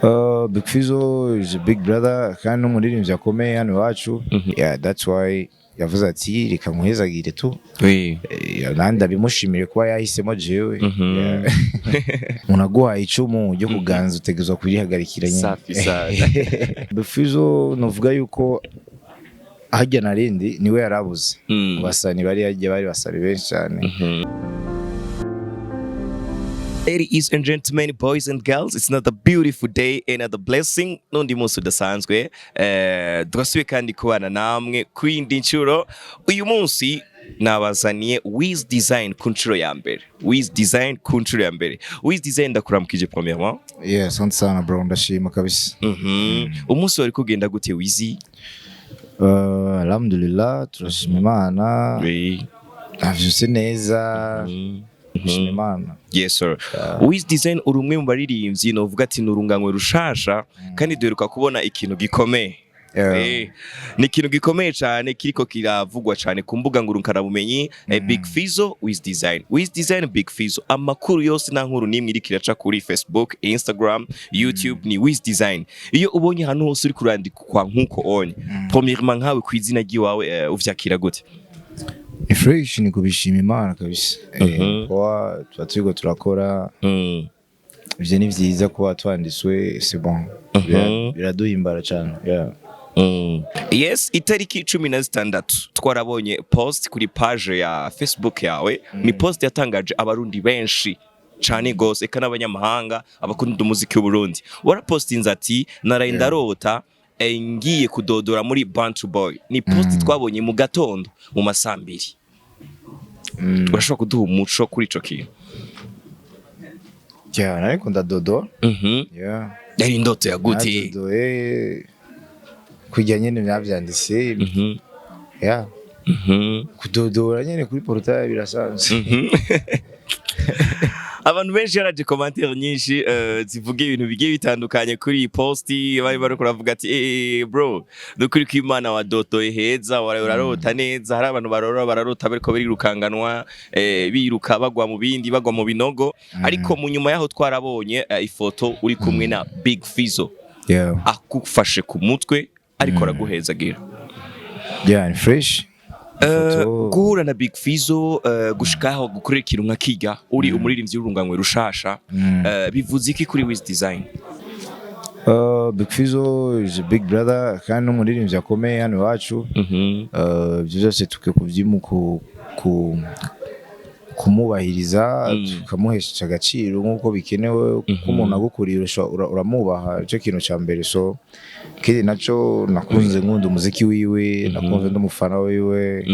Big Fizzo is a big brother kandi n'umuririmbyi akomeye hano iwacu. Yeah, that's why yavuze ati reka nkuhezagire tu. Nanjye ndabimushimire kuba yahisemo jewe. Yeah. Umuntu aguhaye icumu ryo kuganza, utegerezwa kurihagarikira nyine. Safi sana. Big Fizzo, novuga yuko harya narindi niwe yarabuze mu basani bari harya, bari basani benshi cyane. Ladies and gentlemen, boys and girls, it's another beautiful day, another blessing. N'undi munsi udasanzwe. Turasubiye kandi kubana namwe ku yindi nshuro. Uyu munsi nabazaniye Wiz Design ku nshuro ya mbere. Wiz Design ku nshuro ya mbere. Wiz Design, ndakuramukije premièrement. Yeah, asante sana bro, ndashima kabisa. Umunsi wari kugenda gute, Wiz? Alhamdulillah, turashima Imana. Navyutse neza, ndashima Imana. Yes sir. Wiz Design, uri umwe mu baririmbyi novuga ati nurunganwe rushasha kandi duheruka kubona ikintu gikomeye. Ni ikintu gikomeye cyane kiriko kiravugwa cyane ku mbuga ngurukanabumenyi, Big Fizzo, Wiz Design, Wiz Design, Big Fizzo. Amakuru yose, nta nkuru n'imwe iriko iraca kuri Facebook, Instagram, YouTube, ni Wiz Design. Iyo ubonye ahantu hose uri kurandikwa nk'uko onye, premièrement nkawe ku izina ry'iwawe, uvyakira gute? Ni fresh, ni kubishima Imana kabisa. Kuba tuba turiko turakora, ivyo ni vyiza kuba twanditswe, c'est bon. Biraduhimbara cane, yeah. Yes, itariki 16 twarabonye post kuri page ya Facebook yawe. Ni post yatangaje Abarundi benshi cane gose, eka n'abanyamahanga abakunda umuziki w'Uburundi. Warapostinze ati naraye ndarota ngiye kudodora muri Bantu Boy. Ni post twabonye mu gatondo mu masambiri. Urashobora kuduha umuco kuri ico kintu? Yeah, nariko ndadodo. Yeah. Yari indoto ya gute? Naradodoye kujya nyene mwavyanditse. Yeah. Kudodora nyene kuri portail birasanzwe. Abantu benshi yaraje commentaire nyinshi zivuga ibintu bigiye bitandukanye kuri iyi post. Bari bariko baravuga ati bro, nukuri ko Imana wadotoye heza, waraye urarota neza. Hari abantu barora bararota bariko birirukanganwa, biruka bagwa mu bindi, bagwa mu binogo. Ariko mu nyuma yaho twarabonye ifoto uri kumwe na Big Fizzo akufashe ku mutwe ariko araguhezagira. Yeah, ni fresh. Guhura na Big Fizzo, gushika aho gukorera ikintu nka kirya, uri umuririmbyi w'urunganwe rushasha, bivuze iki kuri Wiz Design? Big Fizzo is a big brother kandi n'umuririmbyi akomeye hano iwacu. Ibyo byose tukwiye kubyimu ku kumubahiriza, tukamuhesha agaciro nk'uko bikenewe, kuko umuntu agukuriye uramubaha, icyo kintu cya mbere. So ikindi naco, nakunze, nkunda umuziki wiwe, nakunze ndi umufana wiwe.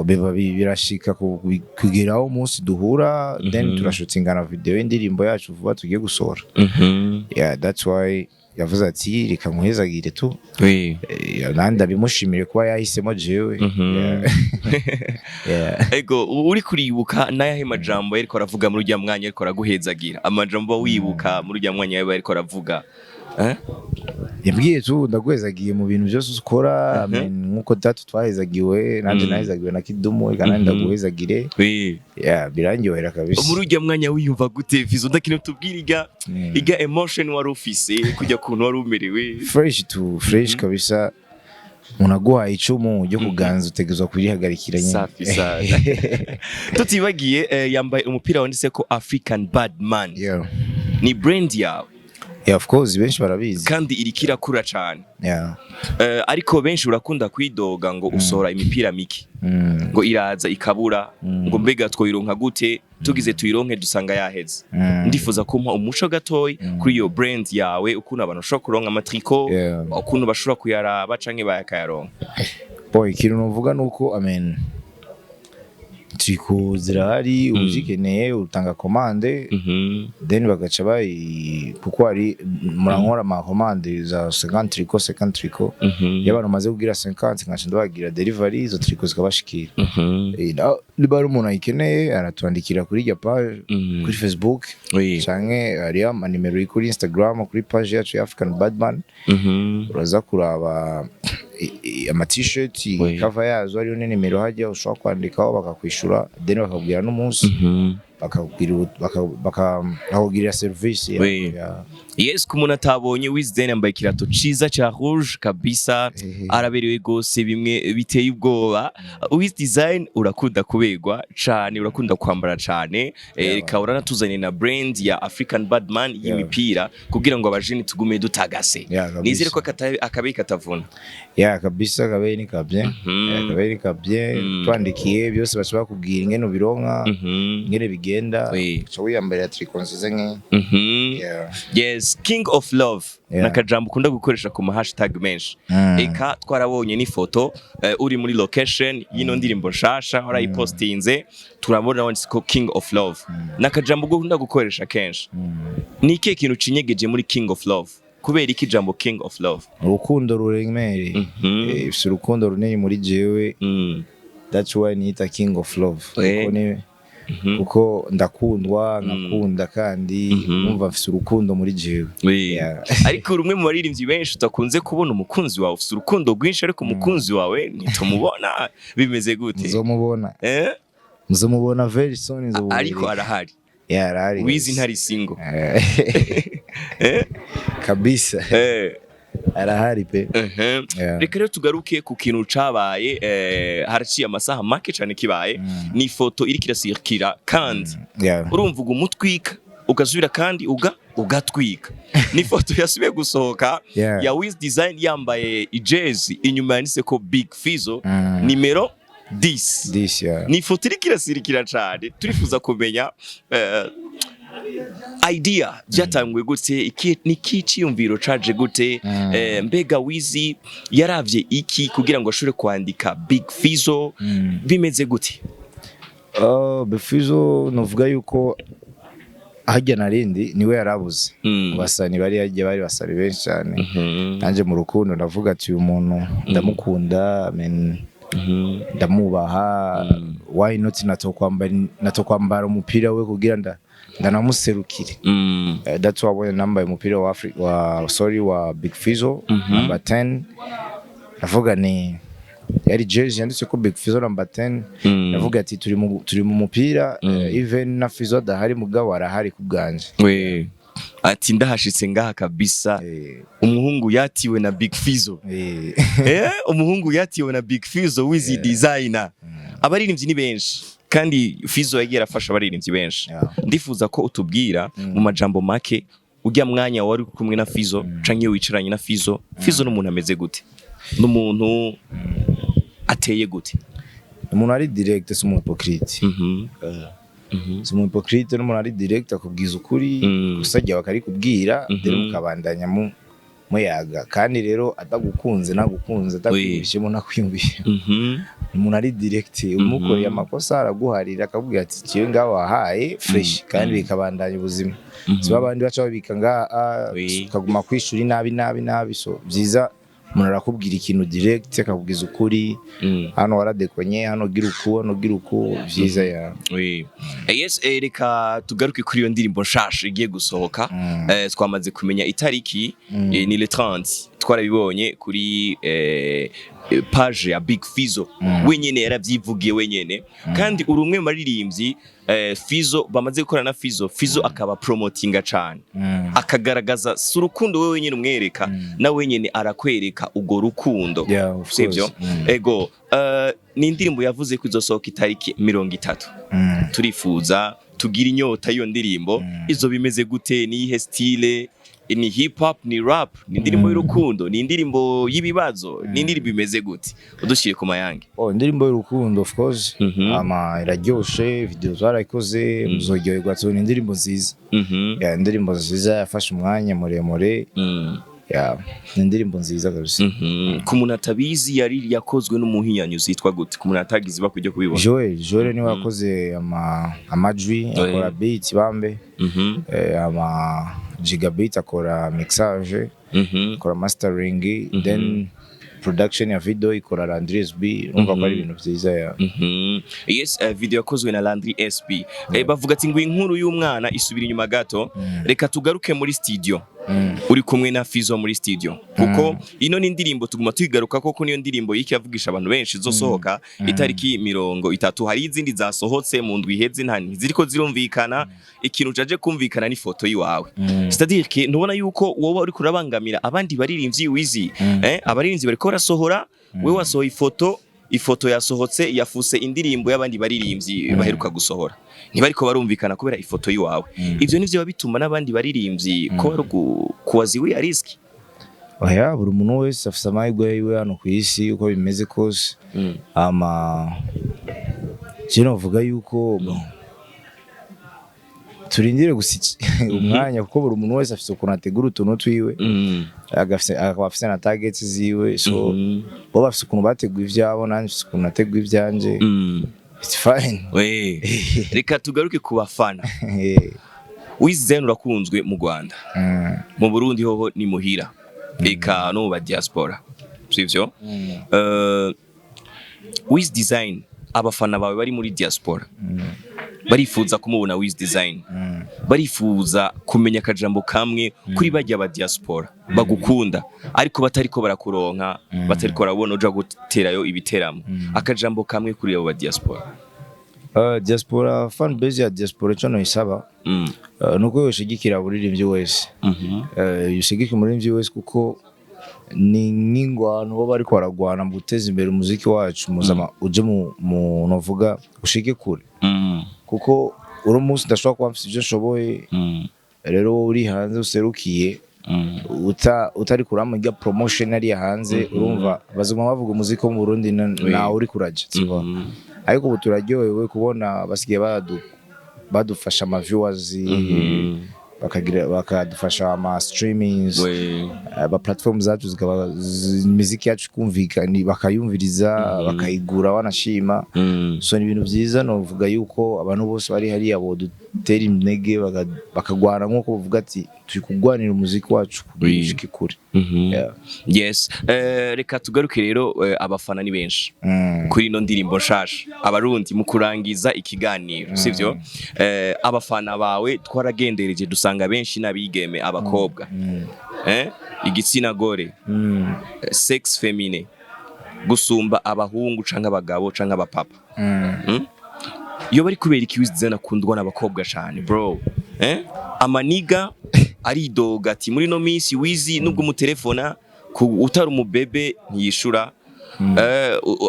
Biba birashika kugeraho umunsi duhura, then turashutingana video y'indirimbo yacu vuba tugiye gusohora. Yeah, that's why yavuze ati reka nkuhezagire tu. Nanjye ndabimushimire kuba yahisemo jewe. Yeah. Ego, uri kuribuka n'ayahe majambo yariko aravuga muri urya mwanya ariko araguhezagira? Amajambo wibuka muri urya mwanya yaba yariko aravuga, eh? Yambwiye tu ndaguhezagiye mu bintu byose ukora. I mean, nkuko data twahezagiwe, nanjye nahezagiwe na Kidumu, reka nanjye ndaguhezagire. Yeah, birandyohera kabisa. Muri urya mwanya wiyumva gute, Fizo? Ndakina tubwire iga iga emotion wari ufise, kujya kuntu wari umerewe. Fresh tu, fresh kabisa. Umuntu aguhaye icumu ryo kuganza, utegerezwa kurihagarikira nyine. Safi sana. Tutibagiye, yambaye umupira wanditse ko African Bad Man. Ni brand yawe? Yeah, of course, benshi barabizi. Kandi iriko irakura cane. Ariko benshi urakunda kwidoga ngo usohora imipira mike, ngo iraza ikabura, ngo mbega twoyironka gute, tugize tuyironke dusanga yaheze. Ndifuza kumpa umuco gatoyi kuri iyo brand yawe, ukuntu abantu bashobora kuronka amatriko, ukuntu bashobora kuyaraba canke bayakayaronka. Boy, ikintu novuga nuko, I mean, triko zirahari, uzikeneye utanga commande, then bagaca bayi, kuko hari murankora ama commande za 50 triko, 50 triko. Iyo abantu bamaze kugira 50, nkaca ndabagira delivery, izo triko zikabashikira. Niba hari umuntu ayikeneye, aratwandikira kuri irya page kuri Facebook, canke hariyo amanimero iri kuri Instagram, kuri page yacu ya African Badman. Uraza kuraba ama t-shirt, cover yazo hariyo n'inimero hajya ushobora kwandikaho, bakakwishura, then bakakubwira n'umunsi. Bakakugirira service ya, Oui. ya. Yes, ku muntu atabonye, Wiz Design yambaye ikirato ciza ca rouge kabisa, araberewe gose bimwe biteye ubwoba. Wiz Design, urakunda kuberwa cane, urakunda kwambara cane. Reka uranatuzaniye na brand ya African Badman y'imipira kugira ngo abajeni tugume dutagase. Yeah, kabisa. Nizere ko akabeyi katavuna. Ya, kabisa, akabeyi ni ka bien. Ya, akabeyi ni ka bien. Twandikiye byose baca bakubwira ingene ubironka, ingene bigenda. Uca wiyambarira tricot nziza nk'iyi. Yeah. Yes, King of Love. Nakajambo ukunda gukoresha ku ma hashtag menshi. Eka twarabonye n'ifoto uri muri location y'ino ndirimbo nshasha, warayipostinze, turabona wanditse ko King of Love. Nakajambo ukunda gukoresha kenshi. Ni ikihe kintu cinyegeje muri King of Love? Kubera iki ijambo King of Love? Urukundo ruremereye. Ifise urukundo runini muri jewe. That's why niyita King of Love. Kuko kuko ndakundwa, nkakunda, kandi numva mfise urukundo muri jewe. Yeah. Ariko uri umwe mu baririmbyi benshi udakunze kubona umukunzi wawe. Ufite urukundo rwinshi ariko umukunzi wawe ntitumubona, bimeze gute? Muzomubona. Eh? Muzomubona very soon, nzomubona. Ariko arahari? Yeah, arahari. Wizi ntari single? Eh. Kabisa. Arahari pe. Yeah. Reka rero tugaruke ku kintu cabaye, haraciye amasaha make cane kibaye. Ni ifoto iriko irasirikira kandi urumva uga umutwika ugasubira kandi ugatwika. Ni ifoto yasubiye gusohoka ya Wiz Design yambaye ijezi, inyuma yanditse ko Big Fizzo nimero 10. This, yeah. Ni ifoto iriko irasirikira cane. Turifuza kumenya idea byatanguye gute, ni iki ciyumviro caje gute? Mbega Wizi yaravye iki kugira ngo ashobore kwandika Big Fizzo? Bimeze gute? Big Fizzo, novuga yuko harya narindi niwe yarabuze. Basani bari harya, bari basani benshi cyane. Nanjye mu rukundo ndavuga ati uyu muntu ndamukunda, I mean, ndamubaha, why not natokwambara umupira we kugira ndanamuserukire? That's why wabonye nambaye umupira wa Afri wa, sorry, wa Big Fizzo number 10. Ndavuga ni yari jersey yanditse ko Big Fizzo number 10. Ndavuga ati turi mu mupira, even na Fizzo adahari, mugabo arahari ku bwanje. We ati ndahashitse ngaha kabisa. Umuhungu yatiwe na Big Fizzo. Umuhungu yatiwe na Big Fizzo, Wizi Designer. Abaririmbyi ni benshi kandi Fizzo yagiye arafasha abaririmbyi benshi. Ndifuza ko utubwira mu majambo make ujya mwanya wari kumwe na Fizzo canke iyo wicaranye na Fizzo. Fizzo n'umuntu ameze gute? N'umuntu ateye gute? Umuntu ari direct, si umu hypocrite. Si umu hypocrite, n'umuntu ari direct, akubwiza ukuri. Gusa igihe bakarikubwira, rero mukabandanya muyaga. Kandi rero atagukunze nagukunze, atakwiyumvishemo nakwiyumvishe. Umuntu ari direct, umukoreye amakosa araguharira, akakubwira ati kiwe ngaho wahaye fresh, kandi bikabandanya ubuzima. Si babandi baca babika ngaha, ukaguma kwishura nabi nabi nabi. So byiza umuntu arakubwira ikintu direct, akakubwiza ukuri: hano waradekonye, hano gira uku, hano gira uku, byiza ya. Oui. Yes, reka tugaruke kuri iyo ndirimbo nshasha igiye gusohoka. Twamaze kumenya itariki, ni le 30, twarabibonye kuri page ya Big Fizzo. Wenyene yaravyivugiye wenyene. Kandi uri umwe mu baririmbyi Fizzo bamaze gukorana na Fizzo, Fizzo akaba promotinga cane, akagaragaza si urukundo wewe wenyene umwereka, na wenyene arakwereka urwo rukundo. Yeah, of Sivyo? course. Ego, ni indirimbo yavuze ko izosohoka itariki 30. Turifuza tugira inyota y'iyo ndirimbo. Izo bimeze gute? Ni iyihe style? Ni hip hop, ni rap, ni indirimbo y'urukundo, ni indirimbo y'ibibazo, ni indirimbo imeze gute? Udushyire ku mayange. Oh, indirimbo y'urukundo, of course. Ama iraryoshe, video twarayikoze, muzoryoherwa tubona indirimbo nziza. Yeah, indirimbo nziza yafashe umwanya muremure. Yeah, ni indirimbo nziza kabisa. Ku muntu atabizi, yari yakozwe n'umuhinyanyuzi yitwa gute, ku muntu atagize ibakwe ryo kubibona? Joel niwe wakoze amajwi, akora beat bambe. Ama gigabit akora mixage, akora mastering, then production ya video ikora Landry SB. Urumva ko ari ibintu byiza ya. Yes, video yakozwe na Landry SB. Bavuga ati ngo inkuru y'umwana isubira inyuma gato. Reka tugaruke muri studio. Uri kumwe na Fizo muri studio, kuko ino ni indirimbo tuguma tuyigaruka, koko niyo ndirimbo yiki yavugisha abantu benshi, izosohoka itariki 30. Hari izindi zasohotse mu ndwi iheze, nta ntiziriko zirumvikana. Ikintu caje kumvikana ni foto yiwawe, c'est-à-dire que ntubona yuko wowe uriko urabangamira abandi baririmbyi, Wizi? Abaririmbyi bariko barasohora, wewe wasohoye ifoto, ifoto yasohotse yafuse indirimbo y'abandi baririmbyi baheruka gusohora, ntibariko barumvikana kubera ifoto yiwawe. Ivyo nivyo bituma n'abandi baririmbyi ko bari kuwaziwiya risque. Oya, buri muntu wese afise amahirwe yiwe hano ku isi, uko bimeze kose. Ama je novuga yuko, bon, turindire gusa umwanya, kuko buri muntu wese afise ukuntu ategura utuntu twiwe, akaba afise na targets ziwe. So bo bafise ukuntu bateguye ivyabo, nanje mfise ukuntu nateguye ivyanje. It's fine. We, reka tugaruke ku bafana. Wiz urakunzwe mu Rwanda, mu Burundi hoho ni muhira, eka no mu ba diaspora, sivyo? Wiz Design, abafana bawe bari muri diaspora barifuza kumubona Wiz Design, barifuza kumenya akajambo kamwe kuri bajya ba diaspora bagukunda ariko batariko barakuronka, batariko barabona uja guterayo ibiteramo. Akajambo kamwe kuri abo ba diaspora. Diaspora, fan base ya diaspora, ico noyisaba nuko yoshigikira buririmbyi wese. Yoshigikira umuririmbyi wese, kuko ni nk'ingwano baba bariko baragwana mu guteza imbere umuziki wacu muzama uje mu novuga ushike kure, kuko uno munsi ndashobora kuba mfise ivyo nshoboye. Rero wowe uri hanze userukiye, utari kuramurya promotion ariya hanze, urumva bazuma bavuga umuziki wo mu Burundi nawe uri kuraja, tu vois. Ariko ubu turaryohewe kubona basigaye badufasha ama viewers, bakagira bakadufasha ama streamings, aba platform zacu zikaba imiziki yacu ikumvikana, bakayumviriza, bakayigura, wanashima. So ni ibintu byiza. Novuga yuko abantu bose bari hariya bodutera intege, bakagwana nk'uko bavuga ati turi kugwanira umuziki wacu kugira ushike kure. Yeah. Yes, reka tugaruke rero, abafana ni benshi kuri ino ndirimbo nshasha. Abarundi, mu kurangiza ikiganiro, sivyo? Abafana bawe twaragendereje dusanga benshi n'abigeme, abakobwa, igitsina gore, sexe féminin gusumba abahungu canke abagabo canke abapapa. Iyo bari kubera iki Wiz Design akundwa n'abakobwa cane, bro? Amaniga aridoga ati muri no minsi Wizi nubwo umutelefona utari umubebe ntiyishura,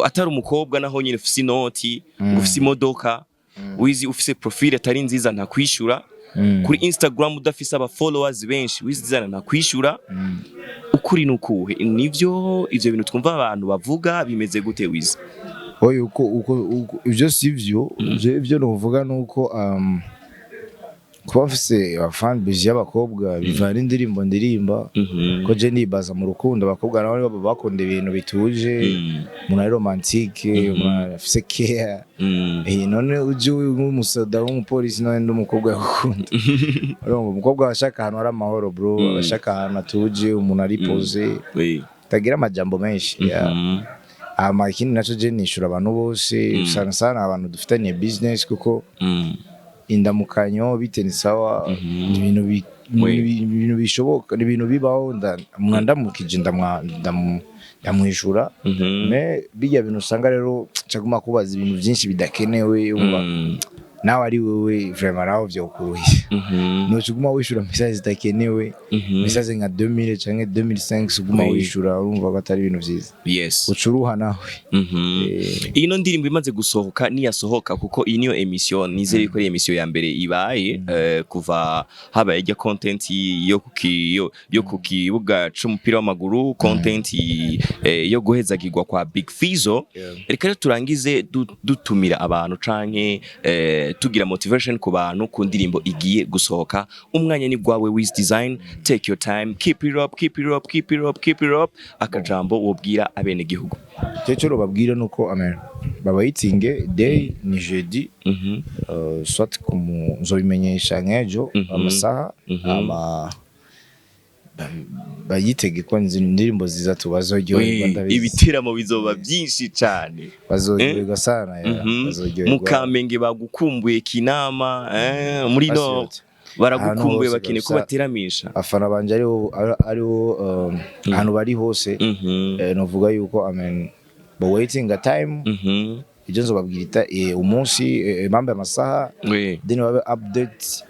atari umukobwa naho nyine ufise inoti, ngo ufise imodoka, Wizi ufise profile atari nziza ntakwishura. Kuri Instagram udafise aba followers benshi, Wiz Design ntakwishura. Ukuri nukuhe? Nivyo ivyo bintu twumva abantu bavuga bimeze gute, Wiz? Oya, uko ivyo sivyo. Ivyo novuga nuko kuba mfise fan base y'abakobwa bivana indirimbo ndirimba, ko je nibaza mu rukundo abakobwa nabo baba bakunda ibintu bituje, umuntu ari romantique, umuntu afise care. None uje nk'umusoda, w'umupolisi, none n'umukobwa yakukunda? Urumva umukobwa aba ashaka ahantu hari amahoro, bro, aba ashaka ahantu hatuje, umuntu ari posé, atagira amajambo menshi, yeah. Hama ikindi naco, je nishura abantu bose, sana sana abantu dufitaniye business, kuko indamukanyo bite, ni sawa, ni ibintu ni ibintu bishoboka, ni ibintu bibaho. Mwandamukije ndamwishura. Mais bijya bintu usanga rero caguma kubaza ibintu byinshi bidakenewe, umva, nawe ari wewe vraiment nawe vyokuruhisha. Noca uguma wishura message zidakenewe, message nka 2000 canke 2005 uguma wishura, urumva ko atari ibintu vyiza. Uca uruha nawe. Ino ndirimbo imaze gusohoka, niyasohoka, kuko iyi niyo émission, nizere ko ari émission ya mbere ibaye, kuva habaye ijya content yo ku kibuga c'umupira w'amaguru, content yo guhezagirwa kwa Big Fizzo. Reka rero turangize dutumira abantu canke tugira motivation ku bantu ku ndirimbo igiye gusohoka. Umwanya ni gwawe, Wiz Design. Take your time, keep it up, keep it up, keep it up, keep it up. Akajambo wobwira abene gihugu? Icyo babwira nuko amen babayitinge day ni jeudi, soit kumu nzobimenyesha nk'ejo amasaha, ama bayitege ko indirimbo ziza tubazoryoherwa, ndabizi. Ibiteramo bizoba byinshi cyane. Bazoryoherwa sana, yeah, bazoryoherwa. Mu Kamenge bagukumbuye, Kinama, muri Basi no yote. Baragukumbuye, Ahantu hose bakeneye ko kabisa. bateramisha. Afana banje ariho ahantu bari hose, novuga yuko, I mean, but waiting a time, ibyo nzobabwira umunsi, bambaye amasaha, then babe update,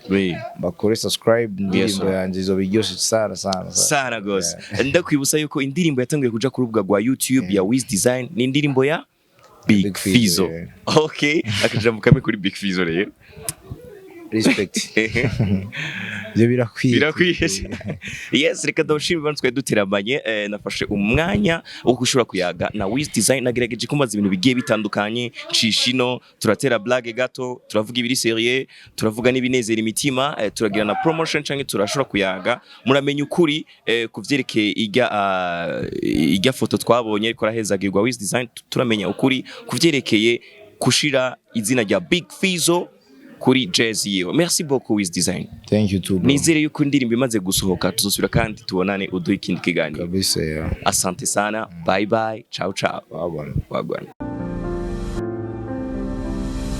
bakore subscribe. Indirimbo Sir. yanjye izoba iryoshe sana sana sana. Sana gose. Ndakwibutsa yuko indirimbo yatanguye kuja ku rubuga rwa YouTube ya Wiz Design ni indirimbo ya Big Big Fizzo. Fizzo, yeah. Okay, akajambo kamwe kuri Big Fizzo rero. Respect, ibyo birakwiye. Birakwiye. Yes, reka ndabashimira abantu twari duteramanye. Nafashe umwanya wo gushobora kuyaga na Wiz Design, nagerageje kumaza ibintu bigiye bitandukanye, nshishino turatera blague gato, turavuga ibiri sérieux, turavuga n'ibinezera imitima, turagira na promotion canke turashobora kuyaga, muramenya ukuri ku vyerekeye ijya foto twabonye ariko arahezagirwa Wiz Design. Turamenya ukuri ku vyerekeye kushira izina rya Big Fizzo kuri jersey yiwe. Merci beaucoup, Wiz Design. Thank you too, bro. Nizere yuko indirimbo imaze gusohoka tuzosubira kandi tubonane, uduhe ikindi kiganiro. Kabisa, yeah. Asante sana, bye bye, ciao ciao. Wabona. Wagwan.